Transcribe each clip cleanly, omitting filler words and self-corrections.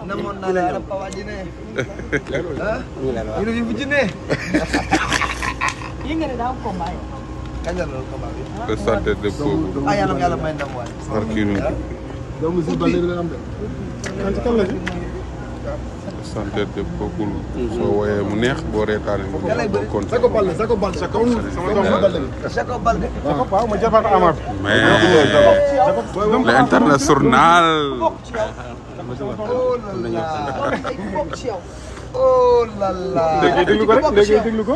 namoon naa la arab pawa ji ne ñu ngi fi ci ne yi nga ne daa am combat kañ la loolu combat bi le santé de Pogo yàlla may ndam waay doomu si bal la am de kan la ci santé de Pogo soo woyee mu neex boo reetaane mu kon Sako Balde sama doomu Balde Sako Balde waaw ma jabar Amar mais l'international oh là là léegi déglu ko rek léegi déglu ko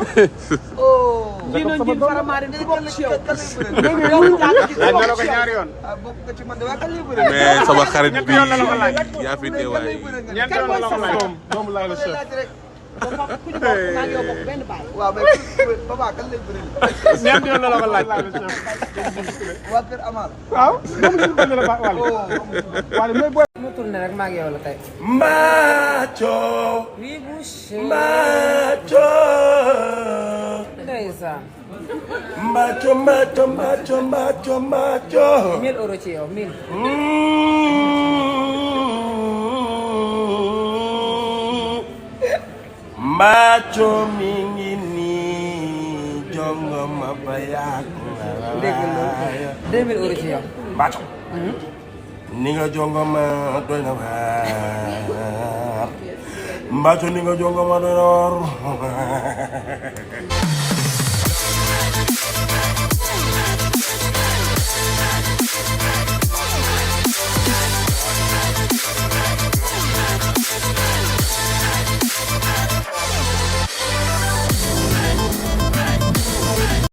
oh kii noonu kii faramaare di bokk ci yow. ko ñaari yoon bokk nga ci man de waa kan lay bëre mais sama xarit bi yaa fi teewaay ñeent yoon la ko laaj doomu laaj la chef ku ñu bokk maa ngi yow bokk benn baay. waaw mais papa kan lay bëre ñeent yoon la ko laaj waa kër Amal waaw doomu si bal la ba wala mais boy mu tourné rek maa ngi yow la tey. Mbathio oui boucher. Mbathio ndeysaan. Mbathio 1000 euros ci yow 1000. Mbathio mi ngi nii jongoma ba yàgg dégg nga loolu 2000 euros ci yow. Mbathio ni nga jongoma doy na waar Mbathio ni nga jongoma doy na waar